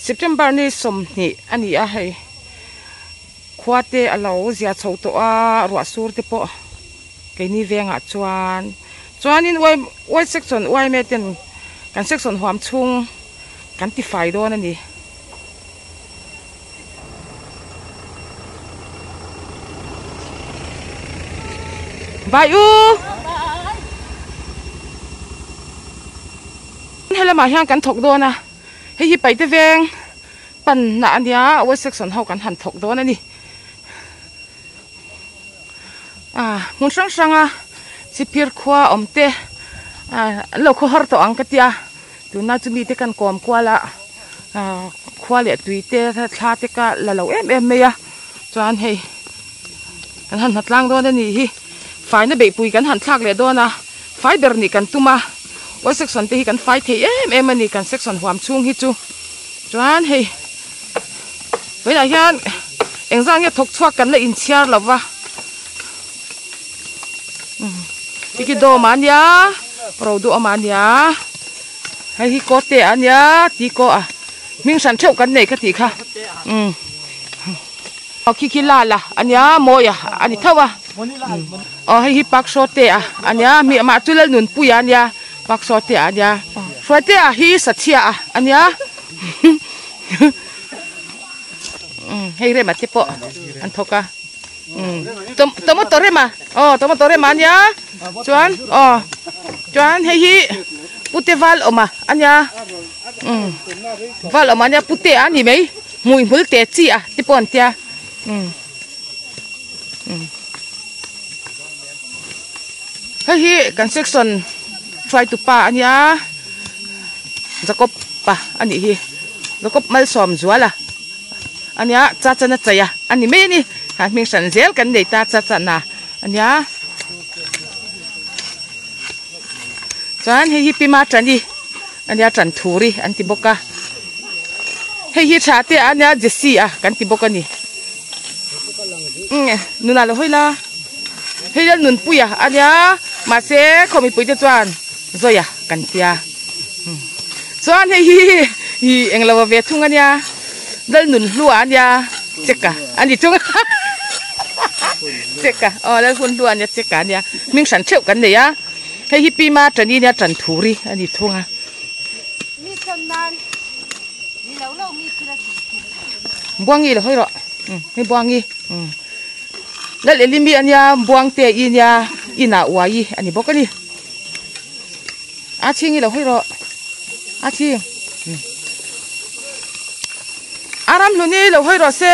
September ni 20 ani a hei khua te a lo zia chho tawh a ruah sur te pawh keini vengah chuan chuanin y y section yma ten kan section huam chhung kan ti fai dawn a ni. Vai u! Helamah hian kan thawk dawn a, hei hi Paite veng panna a nia, Y section ho kan han thawk dawn a ni. Ah, hmun hrang hranga chipir khua awm te ah an lo khawhar tawh ang ka tia, tuna chu mite kan kawm kual a, ah khua leh tui te thla te ka la lo em em mai a, chuan hei kan han hnatlang dawn a nih hi, faina beihpui kan han thlak leh dawn a, fai ber nih kan tum a, Y section te hi kan fai thei em em a ni kan section huam chhung hi chu, chuan hei. Tunah hian engzah nge thawk chhuak kan la inchhiar lo va tiki dawm a nia ro duh awm a nia hei hi kaw te a nia ti kaw a hming hran theuh kan nei ka tih kha umm aw khi khi la la a nia mawi a a ni tho a aw hei hi park show te a a nia mi amah chu Lalnunpuia a nia park show te a nia Hruaitea hi Satchhia a a nia. Hei rema te pawh an thawk a tomato rema aw tomato rema ania chuan aw chuan hei hi pute val awm a ania val awm a ania pute a ni mai hmui hmul te chi a te pawh an tia hei hi kan section hruaitu pa ania Jacob pa a nih hi Jacob Malsawm Zuala ania cha chana chei a a ni mai a ni ha hming hran zel kan nei ta cha chana ania chuan hei hi Pima Tani ania Tan Thuri an ti bawk a hei hi tha te ania Jessie a kan ti bawk a ni nunah lo hawi la hei hian Nunpuia ania mahse khaw mipui te chuan Zoia kan tia chuan hei hi ih englo ve thung ania Lalnunhlua ania cheka ani chung cheka aw Lalhunhlua ania cheka ania hming hran theuh kan nei a hei hi Pima Tani nia Tanthuri ani thung a. Buangi lo hawi rawh hei Buangi Lal Elimi ania Buang te i nia inah uai i ani bawk a ni a chhingi lo hawi rawh a chhing a ram hluni lo hawi rawh se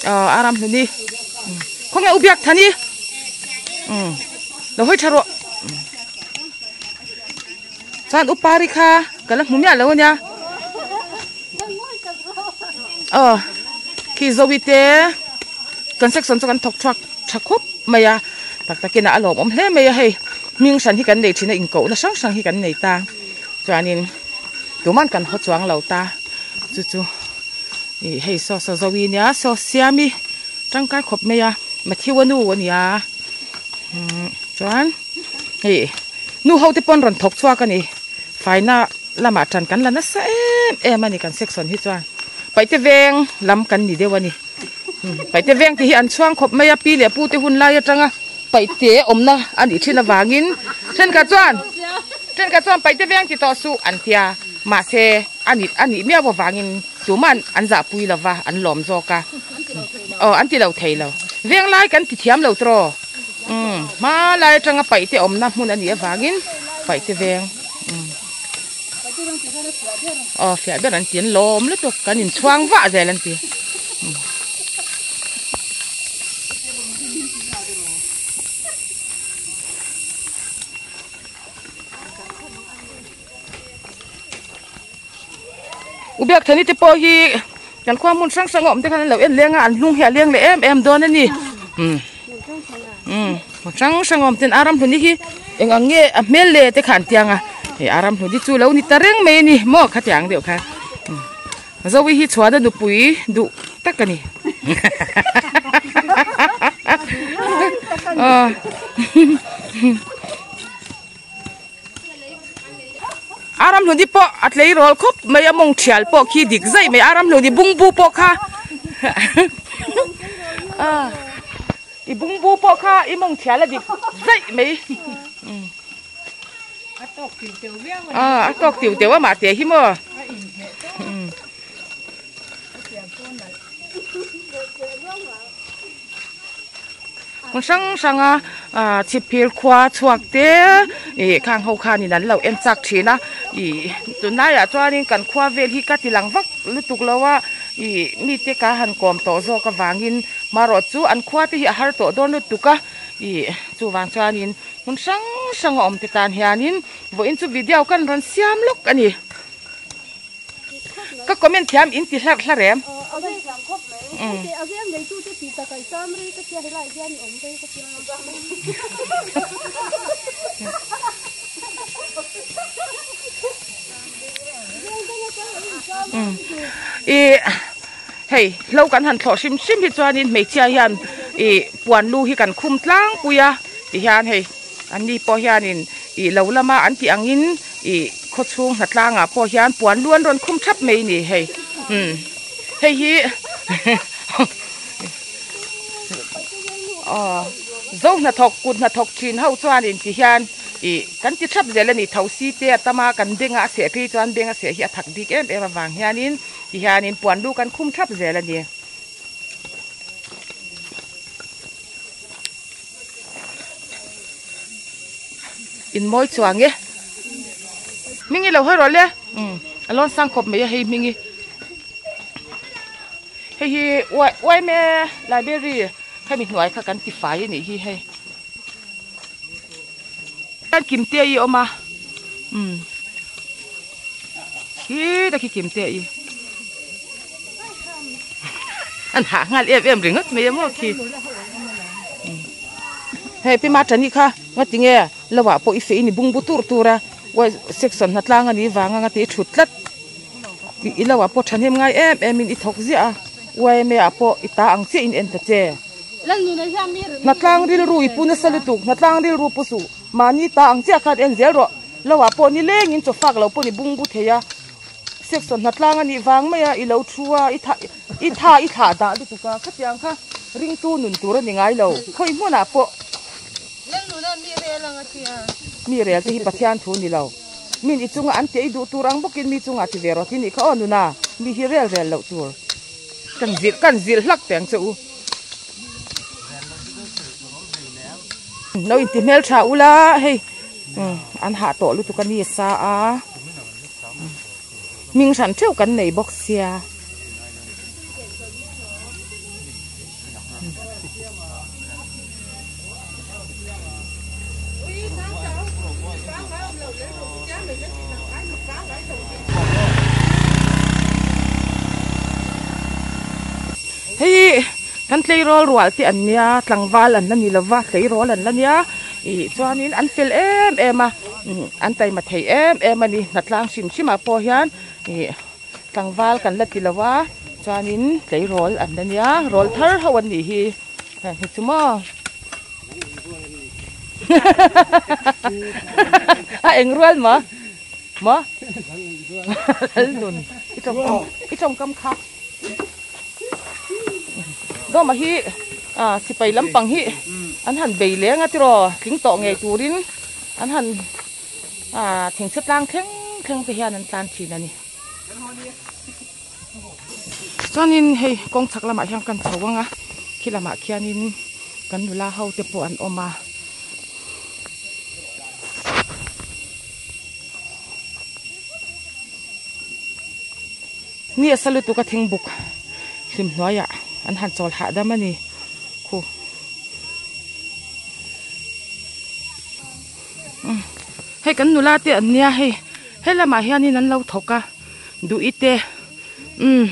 aw a ram hluni khawnge u biak thani lo hawi tha rawh. Chuan upari kha ka la hmu miah lo ania aw khi zoe te kan section chu kan thawk chhuak tha khawp mai a tak takin a lawmawm hle mai a hei hming hran hi kan nei thin a inkohna hrang hrang hi kan nei ta chuanin tuman kan haw chuang lo ta chu chu ih hei saw saw zoe nia saw siami tangkai khawp mai a Matthew a nu ania umm chuan hei. Nu ho te pawn rawn thawk chhuak a ni. Faina lamah tan kan la nasa em em a ni kan section hi chuan. Paihte veng lam kan ni deuh a ni. Paihte veng te hi an chhuang khawp mai a, pi leh pu te hun lai atanga paihte awmna a nih thin avangin thenkhat chuan thenkhat chuan paihte veng ti tawh suh an tia mahse a nih a nih miau avangin tuman an zahpui lova an lawm zawk a. Aw an ti lo thei lo. Veng lai kan ti thiam lo tawh. Umm hma lai atanga paihte awmna hmun a nih avangin paihte veng umm aw fiah ber an ti an lawm lutuk kan inchhuang vah zel an ti umm. U Biakthani te pawh hi kan khua hmun hrang hrang a awm te khan an lo en leng a an hnung hi a leng leh em em dawn a ni umm umm hmun hrang hrang a awm ten a ramhlun hi eng ang nge a hmel le te kha an tiang a hei a ramhlun hi chu lo ni ta reng mai a ni maw khatiang deuh kha umm Zoe hi chhuahna nupui duh tak a ni aw. Aramhluni pawh a tleirawl khawp mai a mawng thial pawh khi dik zaih mai Aramhluni bungbu pawh kha i bungbu pawh kha i mawng thial a dik zaih mai a tawk tiu teu viau a a tawk tiu teu a mah teh hi maw Hmun hrang hrang a ah chhipphir khua chhuak te ih khang ho khanin an lo en chak thin a ih tunlaiah chuanin kan khua vel hi ka ti lang vak lutuk lo a ih mite ka han kawm tawh zawk avangin marawh chu an khua te hi a har tawh dawn lutuk a ih chuvang chuanin hmun hrang hrang a awm te tan hianin vawiin chu video kan rawn siam lawk a ni. Ka comment thiam in ti hlarh hlarh em? I hei hlo kan han thlawh hrim hrim hi chuanin hmeichhia hian i puan lu hi kan khum tlangpui a tihian hei. An ni pawh hianin ih lo lama an tih angin ih khawchhung hnatlangah pawh hian puan lu an rawn khum thap mai ni hei umm hei hi aw zo hnathawk kut hnathawk thin ho chuanin ti hian ih kan ti thap zel a ni thosi te a tam a kan bengah a seh phei chuan beng a seh hi a thak bik em em avang hianin ti hianin puan lu kan khum thap zel a ni. In mawi chuang e hming i lo hawi rawh le umm a lawn sang khawp mai a hei hming hi hei hi uai uai me library khami hnuai kha kan ti fai a nih hi hei kim te i awm a umm khi ta khi kim te i an hah nghal em em ringawt mai a maw khi hei pi ma tani kha nga tinge lo ah pawh i feh in i bungbu tur tur a uai section hnatlang a nih vang anga tih i thut tlat i lo ah pawh thahnem ngai em em in i thawk ziah a yma ah pawh i ta ang chiah in en ta che hnatlang rilru i pu nasa lutuk hnatlang rilru pu suh mahni ta ang chiah khan en zel rawh lo ah pawh nileng in chaw fak lo pawh i bungbu thei a. Section hnatlang a nih vang mai a, i lo thu a, i tha i tha i thlah dah lutuk a, khatiang kha ringtu nun tur a ni ngai lo, khawi hmunah pawh mi rel te hi Pathian thu ni lo, min i chunga an tih i duh tur ang bawkin mi chungah ti ve rawh ti nih kha aw nuna, mi hi rel rel loh tur kan zilh kan zilh hlak teh ang che u. Lo inti hmeltha ula hei an hah tawh lutuk a ni sa a. Hming hran theuh kan nei bawk sia. Hei kan tleirawl rual te an nia tlangval an la ni lova tleirawl an la nia ih chuanin an fel em em a an taima thei em em a ni hnatlang hrim hrim ah pawh hian ih tlangval kan la ti lo a chuanin tleirawl an la nia rawl thar ho an nih hi hei chu maw a eng rual maw maw lalnun i tawngkam i tawngkam kha. Dawma hi ah sipai lampang hi an han bei leng a tiraw tling tawh ngei turin an han ah thingchhe tlang thleng thleng te hian an tlan thin a ni. Chuanin hei kawng chhak lamah hian kan chho ang a khi lamah khianin kan nula ho te pawh an awm a. Ni a sa lutuk a thingbuk hlim hnuaiah an han chawl hahdam a ni khu hei kan nula te an nia hei he lamah hianin an lo thawk a duh te umm.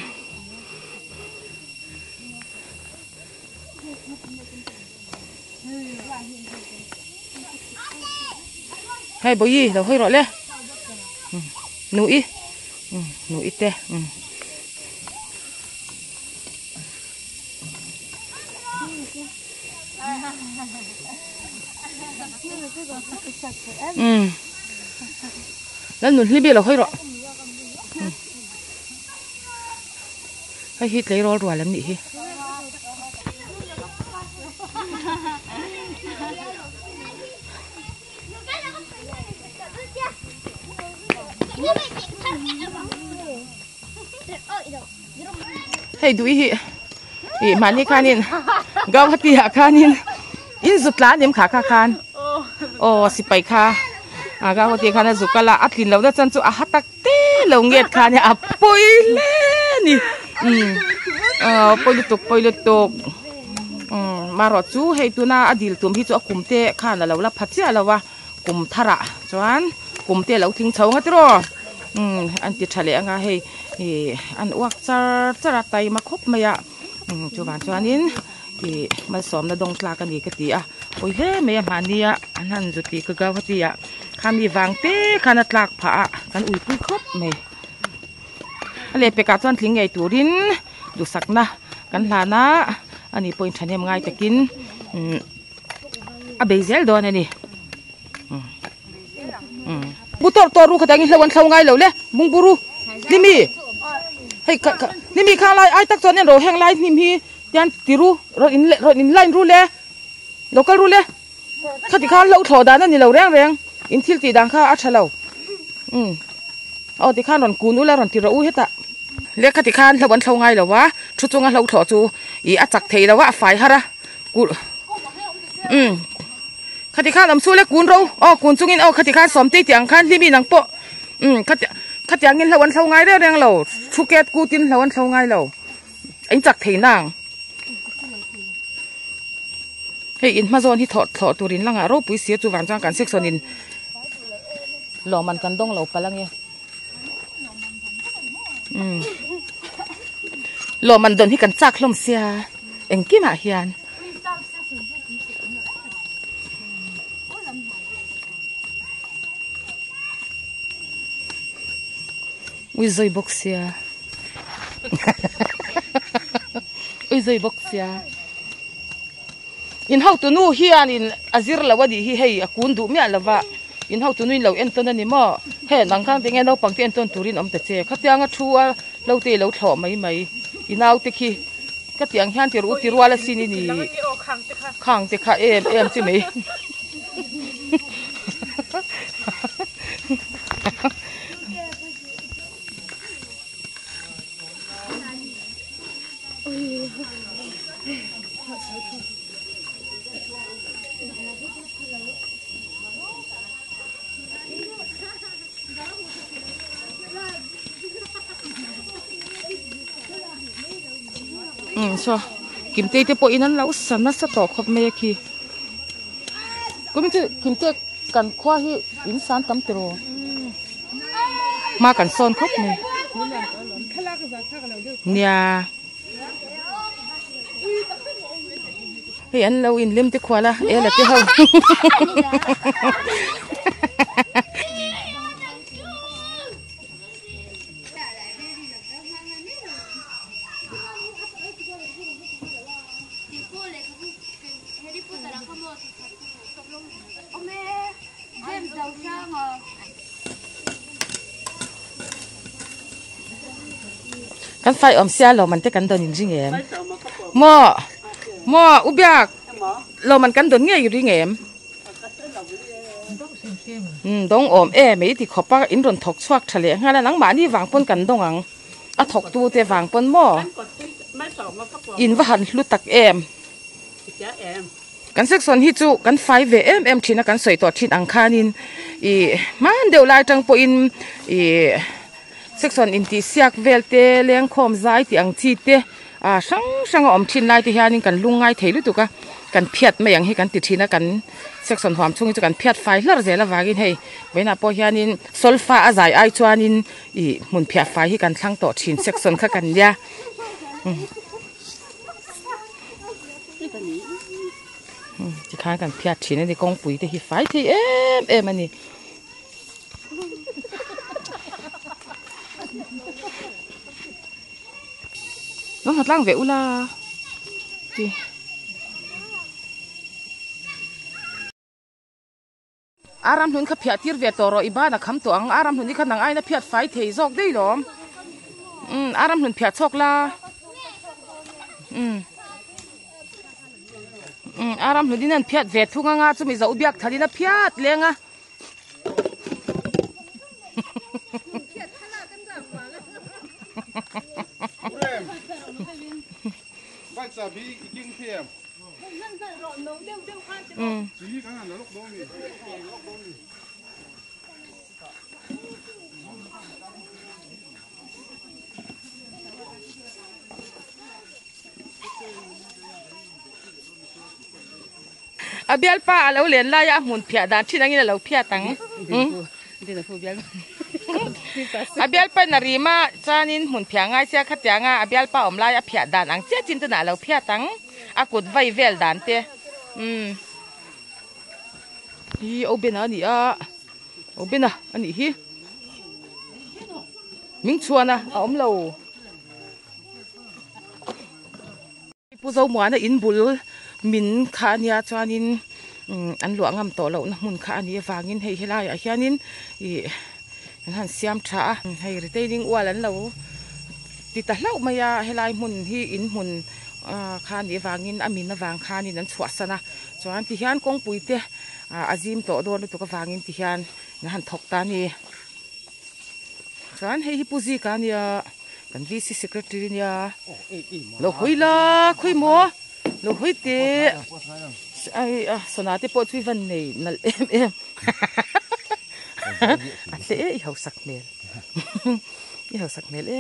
Hei bawihi lo hawi rawh le nuih nuih te Lalnun hlim hi lo hawi rawh. Hei hi tleirawl rual an nih hi. Hei duh hi ih mahni khanin Gauhati ah khanin in zut tla anim kha kha khan aw sipai kha a Gauhati khan a zu kal a a tlin lohna chan chu a ha tak te lo nget kha ania a pawi hle a ni umm aw pawi lutuk pawi lutuk umm marawh chu hei tuna a dil tum hi chu a kum te khan a lo la pha chiah lo a kum tharah chuan kum te a lo tling chho ang a tiraw umm an ti tha leh ang a hei ih an uak char char a taima khawp mai a umm chuvang chuanin ih malsawmna dawng tlak a ni ka ti a pawi hle mai a mahni a an han zu tih ka Gauhati ah khami vang te khan a tlak phah a kan uipui khawp mai a lehpekah chuan tling ngei turin duhsakna kan hlan a ani pawhin thahnem ngai takin umm a bei zel dawn a ni bu tawrh tawrh ru khatiang in hlo an thlo ngai lo le bungburu hlimi hei kha kha hlimi khang lai ai tak chuan in ro heng lai hnim hi tian ti ru rawn in rawn in line ru le lo kal ru le khati khan hlo thlawh dan a ni lo reng reng in thil tih dan kha a tha lo um aw tikhan rawn kun ula rawn ti rawh u hetah le khati khan hlo an thlo ngai lo a thu chunga hlo thlawh chu ih a chak thei lo a a fai har a kulh um khati khan awm chu le kun ro aw kun chungin aw khati khan sawm tei tih ang khan hlim in ang pawh um khati khatiang in hlo an thlo ngai reng reng lo thu ket kut in hlo an thlo ngai lo in chak thei nang hei in hma zawn hi thawh thlawh tur in langah ropui sia chuvang chuan kan section in lawmman kan dawng lo palh ange um lawmman dawn hi kan chak hlawm sia engkimah hian. Ui zawi bawk sia ui zawi bawk sia in hotu nu hianin a zir lo a nih hi hei a kun duh miah lo va in hotu nu in lo entawn a ni maw hei an ang khan tinge naupang te entawn turin awm ta che khatianga thu a lo te i lo thlawh mai mai i naute khi. Ka tih ang hian tirh u ti rual asin i ni khang te kha em em chi mai. Um saw kimtei te pawhin an lo sa nasa tawh khawp mai a khi kumin chu kimte kan khua hi in san tam tiraw hma kan sawn khawp mai nia. Hei an lo inlim te khual a ela te ho Kan fai awm sia lawm an te kan dawn in ring em? Maw maw u biak lawm an kan dawn ngei i ring em? Umm dawng awm em i ti khawp a in rawn thawk chhuak tha leh nghal a nangmahni vang pawn kan dawng ang a thawk tu te vang pawn maw in va han hlu tak em? Kan section hi chu kan fai ve em em thin a kan sawi tawh thin ang khanin ih hman deuh lai atang pawhin ih section intihsiak vel te lengkhawm zai tih ang chi te ah hrang hrang a awm thin lai te hianin kan lung ngai thei lutuk a kan phiat mai ang hi kan ti thin a kan section huam chhung hi chu kan phiat fai hlar zel avangin hei vawiinah pawh hianin solfa a zai ai chuanin ih hmun phiah fai hi kan thlang tawh thin section kha kan nia. Tikhan kan phiat thin a ni kawngpui te hi fai thei em em a ni. Lo hna tlang ve ula ti. Aram hlun kha phiah tir ve tawh rawh i ban a kham tawh ang Aram hlun hi kha nang aiin a phiat fai thei zawk daih lawm umm Aram hlun phiah chhawk la umm umm Aram hlun in an phiat ve thung anga chumi zo biak thalin a phiat leng a. A bialpa a lo len laia a hmun phiah dan thin angin a lo phiat ang. A bialpa in a rim a chuanin hmun phiah ngai sia khatianga a bialpa awm laia a phiah dan ang chiah chin tunah a lo phiat ang. A kut vai vel dan te. Umm. Hi Obena a ni a. Obena a nih hi. Ming chhuan a a awm lo. Pu Zomuana in bul min kha a nia chuanin an luah ngam tawh lohna hmun kha a nih avangin hei helaiah hianin ih an han siam tha a hei retaining wall an lo ti ta hlauh mai a helai hmun hi in hmun kha a nih avangin a min avang khanin an chhuahsan a chuan tihian kawngpui te a zim tawh dawn lutuk avangin tihian an han thawk ta a ni. Chuan hei hi Pu Zika a nia kan VC secretary a nia lo hawi la khawi maw lo hawi teh ai a sana te pawh chu i van nei nalh em em a hle e i hausak hmel i hausak hmel e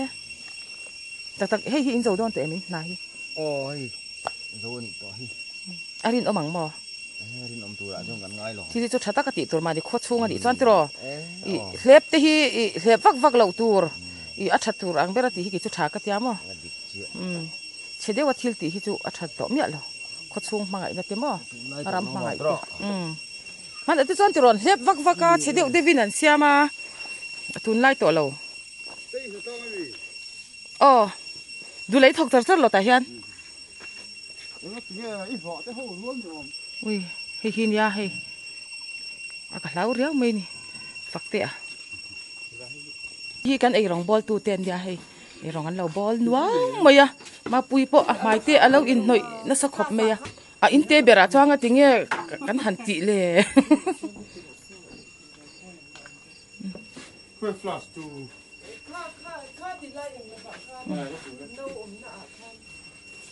tak tak hei hi in zo dawn tawh em in hna hi aw hei zo a nih tawh hi a rinawm ang maw. Rinawm turah chuan kan ngai lo. Thil hi chu tha tak a tih tur mahni khaw chhung a nih chuan tiraw ih hlep te hi ih hlep vak vak loh tur ih a tha tur ang ber a tih hi kei chu tha ka tia maw umm chhe deuha thil tih hi chu a tha tawh miah lo khaw chhung hmangaihna te maw ram hmangaih te umm hmanah te chuan tiraw an hlep vak vak a chhe deuh deuhin an siam a a tunlai tawh lo aw dulei thawk char char lo tah hian. Ui hei hi nia hei a ka hlau riau mai ni fak teh a hi kan ei rawng bawl tu te an nia hei ei rawng an lo bawl nuam mai a mapui pawh a hmai te a lo inhnawih nasa khawp mai a a in te berah chuan a tinge kan han tih le.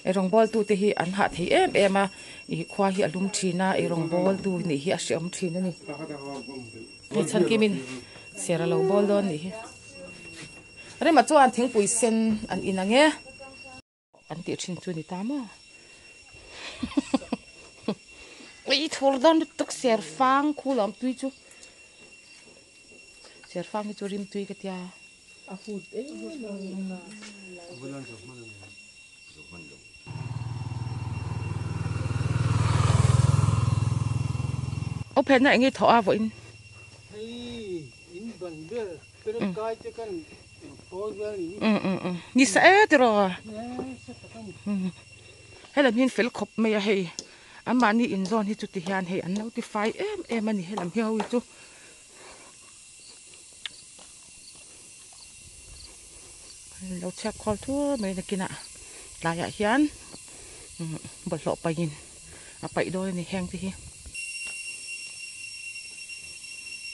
Eirawngbawl tu te hi an hah thei em em a ih khua hi a lum thin a eirawngbawl tu nih hi a hreawm thin a ni hei chhan kim in ser a lo bawl dawn nih hi rema chuan thingpui sen an in ang e. An tih thin chu ni ta maw ui thur dawn lutuk ser fang khu lawm tui chu ser fang hi chu rim tui ka tia a hut em a phen na enge thawh a vawiin hei in ban ber Tangkai te kan pawl vel ni. Um um um ni sa e tiraw. Helam hian fel khawp mai a hei an mahni inzawn hi chuti hian hei an lo ti fai em em a ni helam hi ho hi chu. Lo chhiat khawl thur mai nakinah tlaiah hian bawlhhlawh paihin a paih dawn a ni heng te hi.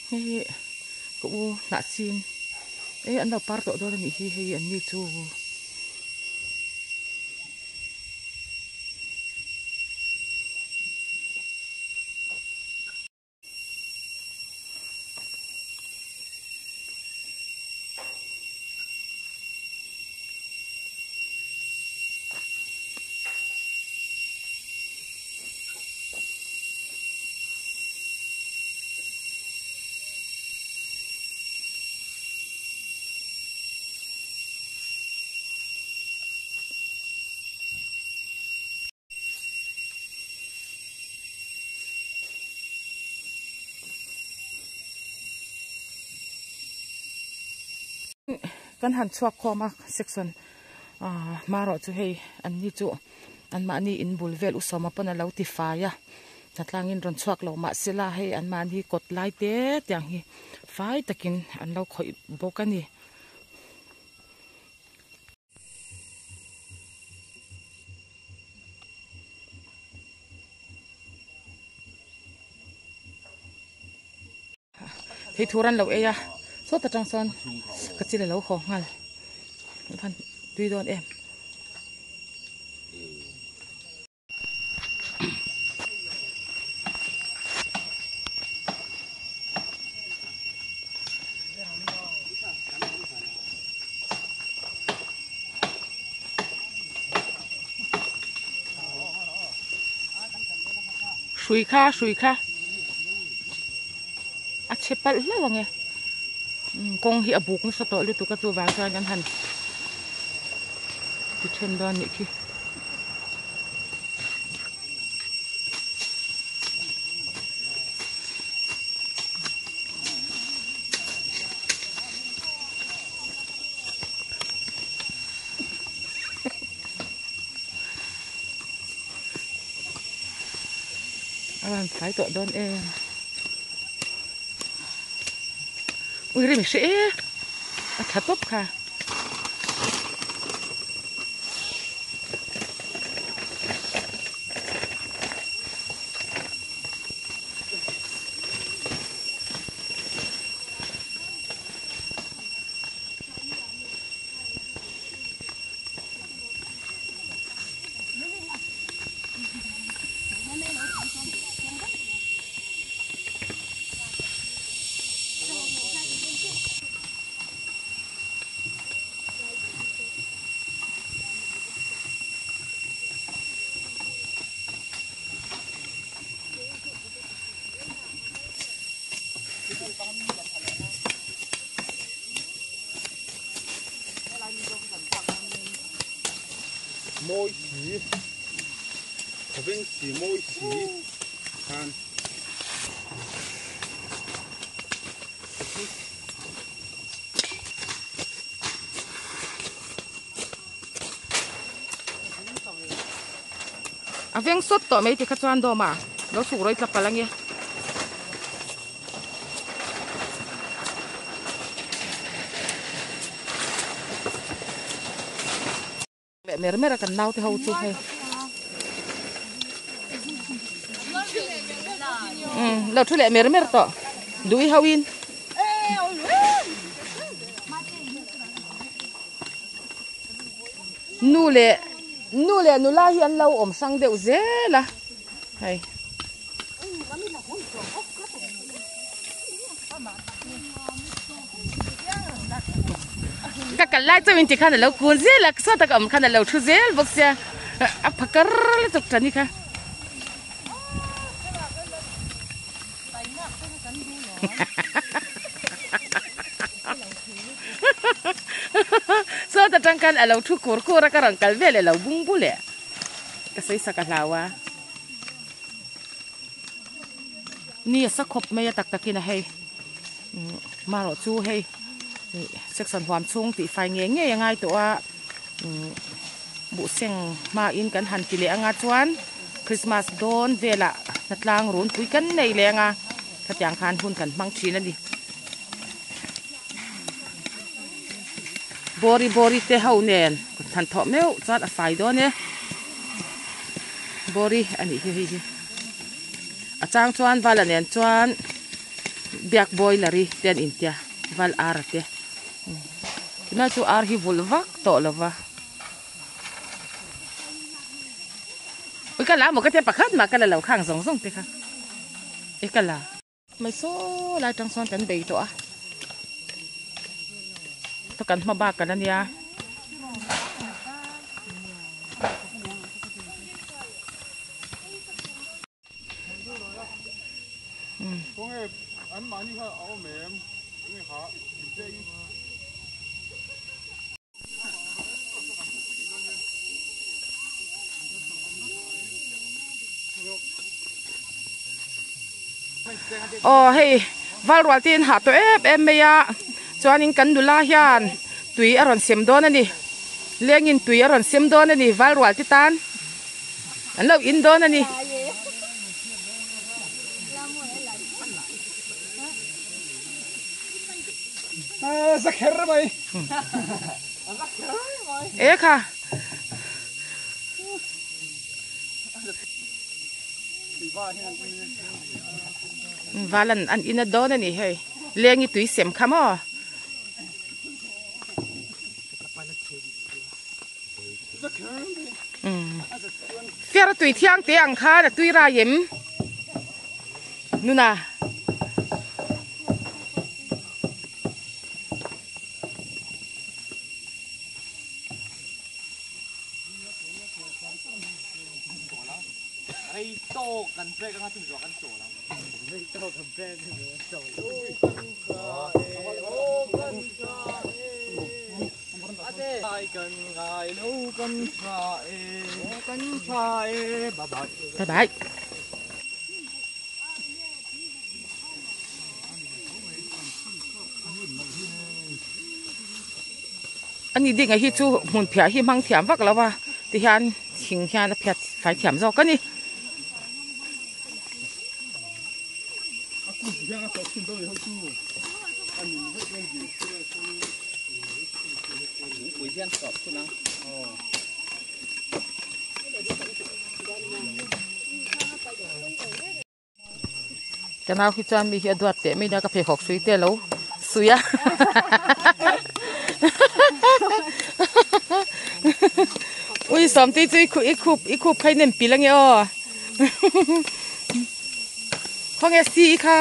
Hei ka u hnah chin e an lo par tawh dawn a nih hi hei an ni chu. Kan han chhuak khawm a section ah hma erawh chu hei an ni chu an mahni in bul vel usawma pawn a lo ti fai a. Hnatlangin rawn chhuak lo mah sela hei an mahni kawt lai te tiang hi fai takin an lo khawih bawk a ni. Thei thur an lo ei a sawt atang sawn ka chil a lo haw nghal van tui dawn em. Hrui kha hrui kha a chhe palh hlauh ang e kawng hi a buk nasa tawh lutuk a chuvang chuan kan han ti then dawn nih khi. A rawn fai tawh dawn em ui rim hre e a tha tawp kha. Mawi si thawveng si mawi si khan. A veng sawt tawh mai tikha chuan dawm a lo chhuk rawih tla palh ange. Leh mer mer a kan naute ho chu hei. Umm lo thu leh mer mer tawh duh i ho in. Nu leh nu leh nula hi an lo awm hrang deuh zel a hei. Ka kal lai chauhin tikhan a lo kun zel a sawta ka awm khan a lo thu zel bawk sia a phakar lutuk tani kha. Sawta tang khan a lo thu kur kur a ka rawn kal vel e lo bung bu leh ka sawi sak a hlau a. Ni a sa khawp mai a tak takin a hei marawh chu hei section huam chhung tih fai ngei ngei a ngai tawh a buhseng hmain kan han ti leh anga chuan Christmas dawn velah hnatlang runpui kan nei leh anga khatiang khan hun kan hmang thin a ni. Bawri bawri te ho nen han thawh meuh chuan a fai dawn e bawri a nih hi hei hi a chang chuan vala nen chuan biak boiler i te an intia val ar a te tunlai chu ar hi vulh vak tawh lo va ui ka la maw ka tia pakhat mah ka la lo khang zawng zawng te kha e ka la. Mai saw lai tang sawn kan bei tawh a ta kan hma bak kan ania Aw hei valrual te in hah tawh em em mai a chuanin kan nula hian tui a rawn sem dawn a ni lengin tui a rawn sem dawn a ni valrual te tan an lo in dawn a ni. Za kher mai. E kha. Valan an ina dawn a ni hei. Lengi tui sem kha maw. Fiar a tui thiang te ang khan a tui rai em nuna. Bye bye. Ani ding a hi chu hmun phiah hi hmang thiam vak lo a tihian thing hian a phiat fai thiam zawk a ni. Ka nau hi chuan mi hi a duat teh mai nia ka pheikhawk sui te a lo sui a ui sawmtei chu i khup i khup kha i nem pil ange aw khawnge si i kha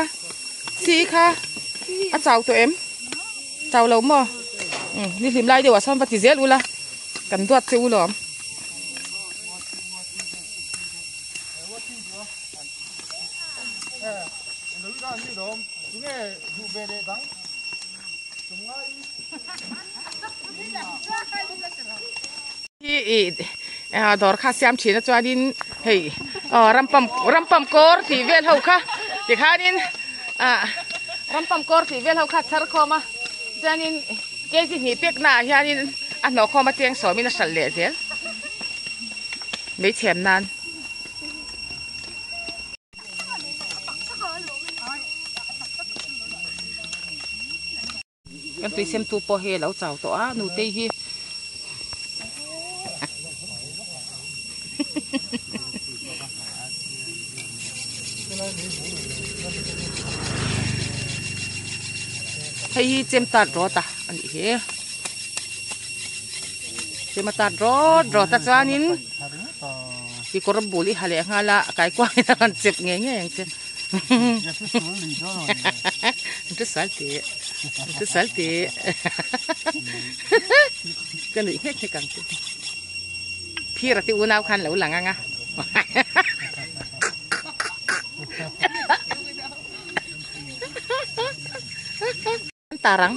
si i kha a chau tawh em chau lo maw ni hlim lai deuh ah sawn va ti zel ula kan duat che u lawm. Hi i dawr kha siam thin a chuanin hei aw rampam rampam kawr tih vel ho kha tikhanin ah rampam kawr tih vel ho kha a chhar khawm a chuanin kg hnih pek naah hianin a hnawh khawm a cheng sawmin a hralh leh zel meichhem nan. Kan tui sem tu pawh hi a lo chau tawh a nutei hi hei hi chem tat rawt a anih hi chem a tat rawt rawt a chuanin kekawr bul i ha leh nghal a a kaikuangin a rawn chep ngei ngei ang che. Ka nuih nghek nghek ang chu. Phir a ti unau khan lo lang ang a. Tarang.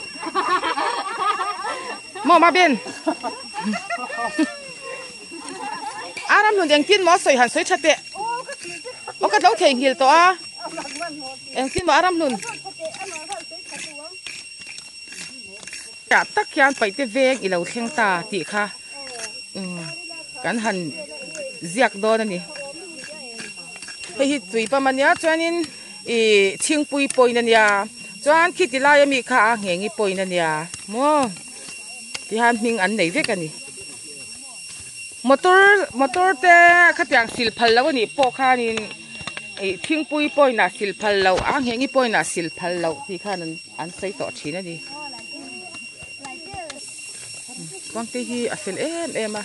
Maw ma ben. Aram hlun engtin maw sawi han sawi tha teh. Aw ka tlo thei nghil tawh a. Engtin maw aram hlun. Tah tak hian paihte veng i lo thleng ta tih kha kan han ziak dawn a ni. Hei hi tui pam a nia chuanin ih chhingpui point a nia chuan khiti laia mi kha a nghengi point a nia maw tihian hming an nei vek a ni. Motor motor te khatiang sil phal loh a nih pawh khanin ih thingpui point ah sil phal loh a nghengi point ah sil phal loh tih khan an sawi tawh thin a ni. Kawngte hi a fel em em a.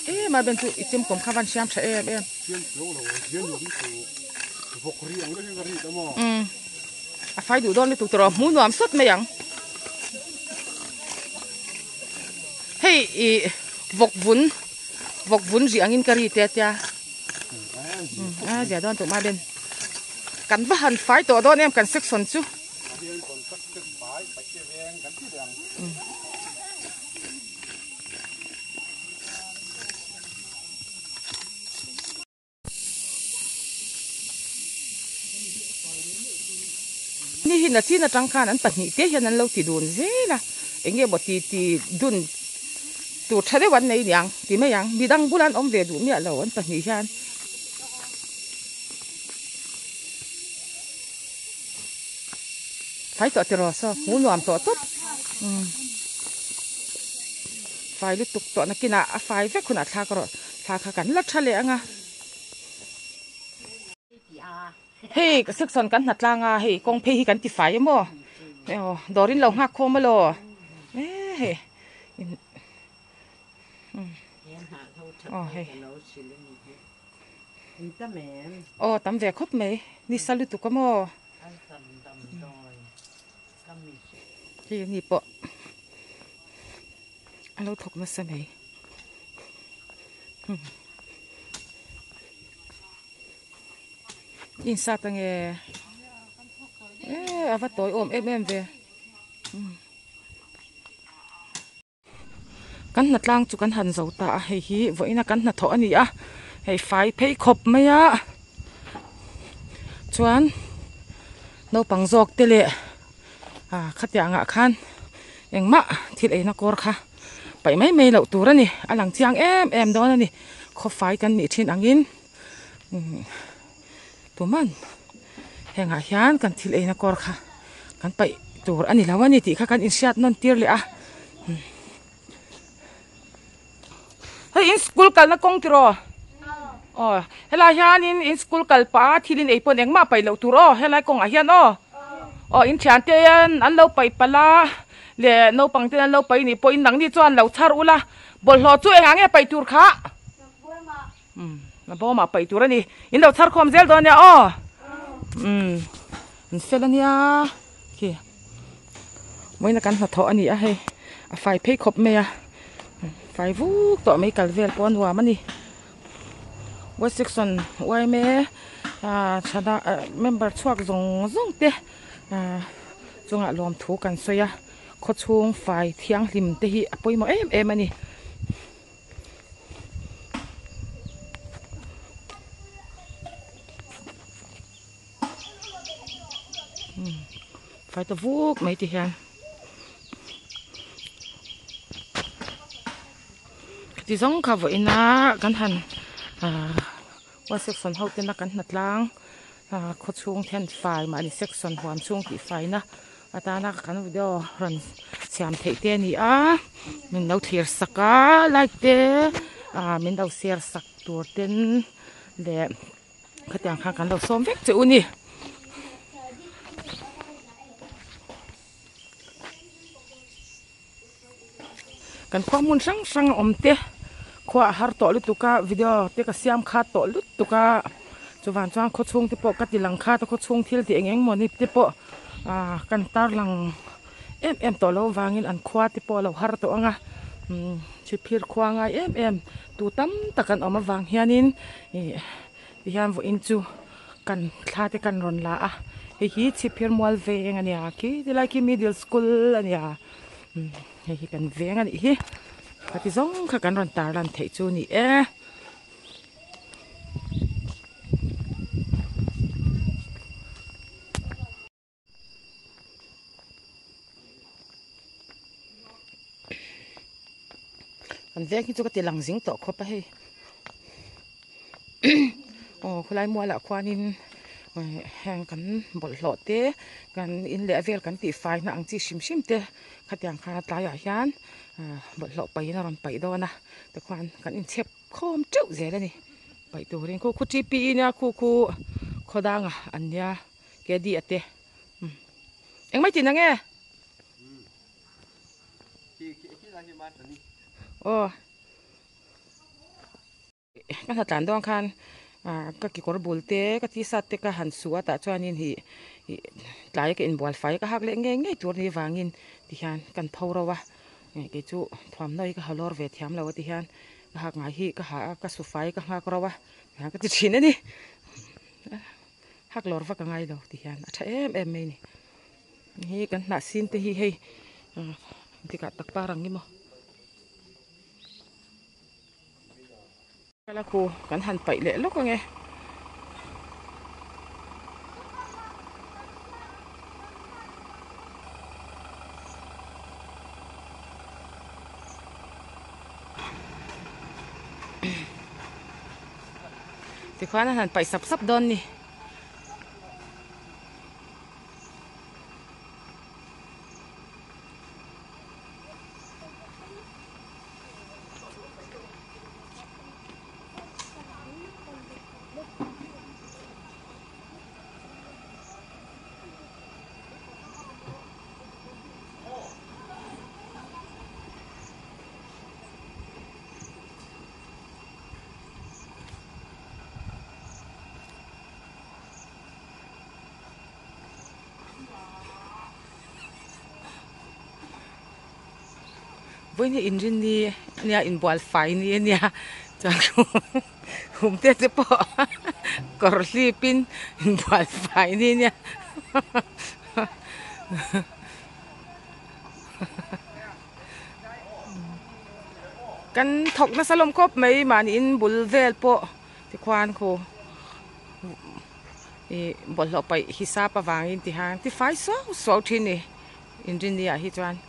Em a ben chu i chimkawm kha van siam tha em em. A fai duh dawn lutuk tawh hmuh nuam sawt mai ang. Hei i vawk vun vawk vun rih angin ka ri te tia. A zia dawn tawh mai ben. Kan va han fai tawh dawn em kan section chu. Ni hi nachin atang khan an pahnih te hian an lo ti dun zel a eng nge maw ti ti dun. tur tha deuh an nei niang ti mai ang midang bulah an awm ve duh miah lo an pahnih hian. Fai tawh tiraw saw hmuh nuam tawh tawp umm fai lutuk tawh nakinah a fai vek hunah thla ka rawh thla kha kan la tha leh ang a. Hei section kan hna tlang a hei kawng phei hi kan ti fai emaw aw dawr in lo nghak khawm alaw e hei aw hei aw tam ve khawp mai ni sa lutuk a maw hei ani pawh a lo thawk nasa mai. Insat ange eh ava tawi awm em em ve kan hna tlang chu kan han zo ta a hei hi vawiin a kan hnathawh a ni a hei fai phei khawp mai a chuan naupang zawk te leh ah khatiang ah khan engmah thil eina kawr kha paih mai mai loh tur a ni a lang chiang em em dawn a ni khawfai kan nih thin angin tuman hengah hian kan thil eina kawr kha kan paih tur a ni lo a ni tih kha kan inhriat nawn tir leh a hei in school kalna kawng tiraw aw helai hianin in school kal pah a thil in ei pawn engmah paih loh tur aw helai kawngah hian aw aw in thian te hian an lo paih palh a leh naupang ten an lo paih nih pawhin nangni chuan lo chhar ula bawlhhlawh chu engah nge paih tur kha umm a bawmah paih tur a ni in lo chhar khawm zel dawn nia aw umm an fel ania khi vawiin a kan hnathawh a ni a hei a fai phei khawp mai a fai vuk tawh mai kal vel pawh a nuam a ni west section yma ah thana ah member chhuak zawng zawng te ah chungah lawmthu kan sawi a khawchhung fai thianghlim te hi a pawimawh em em a ni. Fai ta vuk mai ti hian ti zawng kha vawiin a kan han ah one section ho tena kan hna tlang ah khawchhung then fai mahni section huam chhung tih faina atana kan video rawn siam theih te a ni a min lo thlir sak a like te ah min lo share sak tur ten leh. Khatiang khan kan lo sawm vek che u ni. Kan khua hmun hrang hrang a awm te khua a har tawh lutuk a video te ka siam khat tawh lutuk a chuvan chuan khaw chhung te pawh ka ti lang khat a khaw chhung thil tih eng eng maw ni te pawh ah kan tar lang em em tawh loh avangin an khua te pawh a lo har tawh ang a umm chhipphir khua ngai em em tu tam tak an awm avang hianin ih. Tihian vawiin chu kan thla te kan rawn la a hei hi chhipphir mual veng a nia khi tilai khi middle school a nia hei hi kan veng a nih hi khati zawng kha kan rawn tar lan theih chu a ni e. Kan veng hi chu ka ti lang zing tawh khawp a hei aw khawlai mualah khuanin heng kan bawlhhlawh te kan in leh vel kan tih fai na ang chi hrim hrim te khatiang khan a tlaiah hian bawlhhlawh paihin a rawn paih dawn a tikhuan kan inchhep khawm teuh zel a ni paih turin khu khu T P E nia khu khu khaw dangah an nia. Ke di a te engmai tih na nge aw ka hna tlan dawn khan ah ka kekawr bul te ka t-shirt te ka han su a tah chuanin ih ih tlai ka inbual fai ka hak leh ngei ngei tur a nih vangin tihian kan pho ro a kei chu thuamhnaw hi ka ha lawr ve thiam lo a tihian ka hak ngai hi ka ha a ka su fai ka nghak ro a tihian ka ti thin a ni. Hak lawr vak a ngai lo ti hian a tha em em mai a ni. Hei kan hnah sin te hi hei engtikah tak par ang emaw. Kala khu kan han paih leh lawk ang e. Tikhuan an han paih sap sap dawn ni. Vawiin hi inrinni ania inbual fai ni ania chuan khum te te pawh kawr hlip in inbual fai ni ania. Kan thawk nasa lawm khawp mai mahniin bul vel pawh tikhuan khu ih bawlhhlawh paih hisap avangin ti han tifai suau suau thin ni inrinni ah hi chuan.